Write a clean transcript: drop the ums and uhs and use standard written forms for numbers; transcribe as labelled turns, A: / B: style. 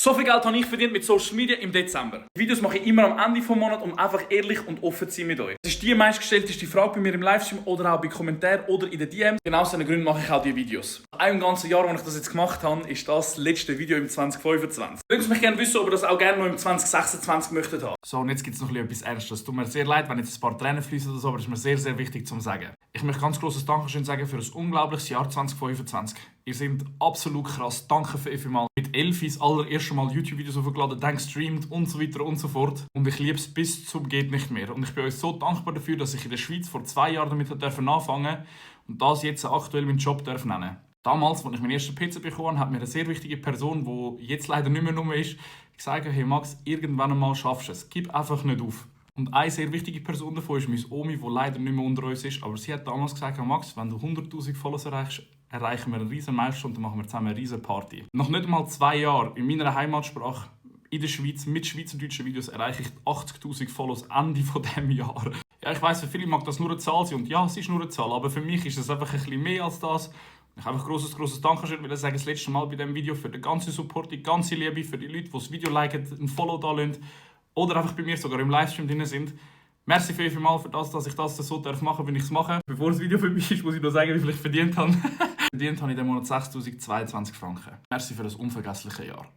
A: So viel Geld habe ich verdient mit Social Media im Dezember. Die Videos mache ich immer am Ende des Monats, um einfach ehrlich und offen zu sein mit euch. Das ist die meistgestellte Frage bei mir im Livestream oder auch bei Kommentaren oder in den DMs. Genau aus diesen Gründen mache ich auch diese Videos. Nach einem ganzen Jahr, als ich das jetzt gemacht habe, ist das letzte Video im 2025. Ihr würdet mich gerne wissen, ob ihr das auch gerne noch im 2026 möchtet haben. So, und jetzt gibt es noch etwas Ernstes. Es tut mir sehr leid, wenn jetzt ein paar Tränen fließen oder so, aber es ist mir sehr, sehr wichtig zu sagen. Ich möchte ganz grosses Dankeschön sagen für ein unglaubliches Jahr 2025. Ihr seid absolut krass. Danke vielmals. Mit 11 das allererste Mal YouTube-Videos aufgeladen, dann gestreamt und so weiter und so fort. Und ich liebe es bis zum geht nicht mehr. Und ich bin euch so dankbar dafür, dass ich in der Schweiz vor 2 Jahren damit anfangen durfte und das jetzt aktuell meinen Job nennen darf. Damals, als ich meinen ersten PC bekommen habe, hat mir eine sehr wichtige Person, die jetzt leider nicht mehr rum ist, gesagt: Hey Max, irgendwann einmal schaffst du es. Gib einfach nicht auf. Und eine sehr wichtige Person davon ist meine Omi, die leider nicht mehr unter uns ist. Aber sie hat damals gesagt: Max, wenn du 100'000 Follower erreichst, erreichen wir einen riesen Meilenstein und dann machen wir zusammen eine riesen Party. Nach nicht einmal 2 Jahren in meiner Heimatsprache in der Schweiz mit schweizerdeutschen Videos erreiche ich 80'000 Follows Ende von diesem Jahr. Ja, ich weiss, für viele mag das nur eine Zahl sein und ja, es ist nur eine Zahl, aber für mich ist es einfach ein bisschen mehr als das. Ich habe ein grosses Dankeschön, weil ich sage das letzte Mal bei diesem Video für den ganzen Support, die ganze Liebe, für die Leute, die das Video liken, ein Follow da lassen oder einfach bei mir sogar im Livestream drin sind. Merci vielmals für das, dass ich das so machen darf, wie ich es mache. Bevor das Video vorbei ist, muss ich noch sagen, wie viel ich verdient habe. Verdient habe ich in diesem Monat 6'022 Franken. Merci für das unvergessliche Jahr.